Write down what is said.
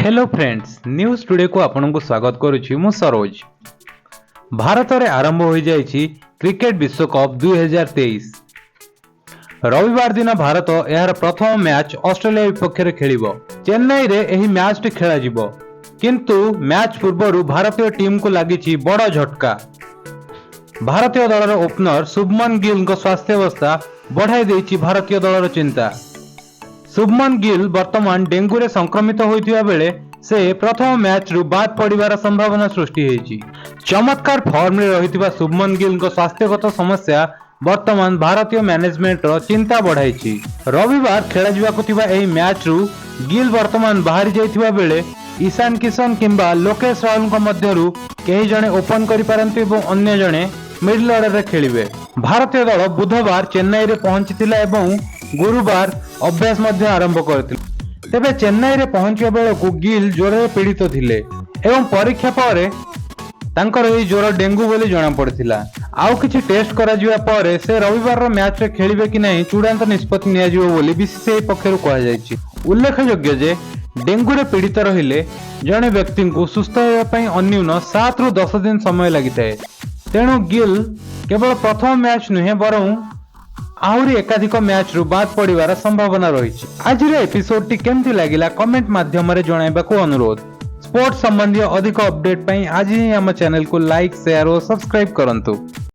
Hello friends, news ଟୁଡେକୁ ଆପଣଙ୍କୁ ସ୍ୱାଗତ କରୁଛି ମୁଁ ସରୋଜ। ଭାରତରେ ଆରମ୍ଭ ହୋଇଯାଇଛି କ୍ରିକେଟ ବିଶ୍ୱକପ୍ 2023। ରବିବାର ଦିନ ଭାରତ ଏହାର ପ୍ରଥମ ମ୍ୟାଚ୍ ଅଷ୍ଟ୍ରେଲିଆ ବିପକ୍ଷରେ ଖେଳିବ। ଚେନ୍ନାଇରେ ଏହି ମ୍ୟାଚଟି ଖେଳାଯିବ। କିନ୍ତୁ ମ୍ୟାଚ୍ ପୂର୍ବରୁ ଭାରତୀୟ ଟିମକୁ ଲାଗିଛି ବଡ଼ ଝଟକା। ଭାରତୀୟ ଦଳର ଓପନର ଶୁଭମନ ଗିଲଙ୍କ ସ୍ୱାସ୍ଥ୍ୟାବସ୍ଥା ବଢ଼ାଇ ଦେଇଛି ଭାରତୀୟ ଦଳର ଚିନ୍ତା। ଶୁଭମନ ଗିଲ୍ ବର୍ତ୍ତମାନ ଡେଙ୍ଗୁରେ ସଂକ୍ରମିତ ହୋଇଥିବା ବେଳେ ସେ ପ୍ରଥମ ମ୍ୟାଚରୁ ବାଦ୍ ପଡ଼ିବାର ସମ୍ଭାବନା ସୃଷ୍ଟି ହୋଇଛି। ଚମତ୍କାର ଫର୍ମରେ ରହିଥିବା ଶୁଭମନ ଗିଲଙ୍କ ସ୍ୱାସ୍ଥ୍ୟଗତ ସମସ୍ୟା ବର୍ତ୍ତମାନ ଭାରତୀୟ ମ୍ୟାନେଜମେଣ୍ଟର ଚିନ୍ତା ବଢ଼ାଇଛି। ରବିବାର ଖେଳାଯିବାକୁ ଥିବା ଏହି ମ୍ୟାଚରୁ ଗିଲ୍ ବର୍ତ୍ତମାନ ବାହାରି ଯାଇଥିବା ବେଳେ ଈଶାନ କିଶନ କିମ୍ବା ଲୋକେଶ ରାହୁଲଙ୍କ ମଧ୍ୟରୁ କେହି ଜଣେ ଓପନ କରିପାରନ୍ତି ଏବଂ ଅନ୍ୟ ଜଣେ ମିଡଲ ଅର୍ଡରରେ ଖେଳିବେ। ଭାରତୀୟ ଦଳ ବୁଧବାର ଚେନ୍ନାଇରେ ପହଞ୍ଚିଥିଲା ଏବଂ ଗୁରୁବାର ଅଭ୍ୟାସ ମଧ୍ୟ ଆରମ୍ଭ କରିଥିଲେ। ତେବେ ଚେନ୍ନାଇରେ ପହଞ୍ଚିବା ବେଳକୁ ଗିଲ୍ ଜ୍ୱରରେ ପୀଡ଼ିତ ଥିଲେ ଏବଂ ପରୀକ୍ଷା ପରେ ତାଙ୍କର ଏହି ଜ୍ୱର ଡେଙ୍ଗୁ ବୋଲି ଜଣାପଡ଼ିଥିଲା। ଆଉ କିଛି ଟେଷ୍ଟ କରାଯିବା ପରେ ସେ ରବିବାରର ମ୍ୟାଚରେ ଖେଳିବେ କି ନାହିଁ, ଚୂଡ଼ାନ୍ତ ନିଷ୍ପତ୍ତି ନିଆଯିବ ବୋଲି ବିସିସିଆଇ ପକ୍ଷରୁ କୁହାଯାଇଛି। ଉଲ୍ଲେଖଯୋଗ୍ୟ ଯେ ଡେଙ୍ଗୁରେ ପୀଡ଼ିତ ରହିଲେ ଜଣେ ବ୍ୟକ୍ତିଙ୍କୁ ସୁସ୍ଥ ହେବା ପାଇଁ ଅନ୍ୟୁନ 7ରୁ 10 ଦିନ ସମୟ ଲାଗିଥାଏ। ତେଣୁ ଗିଲ୍ କେବଳ ପ୍ରଥମ ମ୍ୟାଚ୍ ନୁହେଁ, ବରଂ ଆହୁରି ଏକାଧିକ ମ୍ୟାଚରୁ ବାଦ୍ ପଡ଼ିବାର ସମ୍ଭାବନା ରହିଛି। ଆଜିର ଏପିସୋଡଟି କେମିତି ଲାଗିଲା, କମେଣ୍ଟ ମାଧ୍ୟମରେ ଜଣାଇବାକୁ ଅନୁରୋଧ। ସ୍ପୋର୍ଟସ ସମ୍ବନ୍ଧୀୟ ଅଧିକ ଅପଡେଟ୍ ପାଇଁ ଆଜି ହିଁ ଆମ ଚ୍ୟାନେଲକୁ ଲାଇକ୍, ସେୟାର ଓ ସବସ୍କ୍ରାଇବ କରନ୍ତୁ।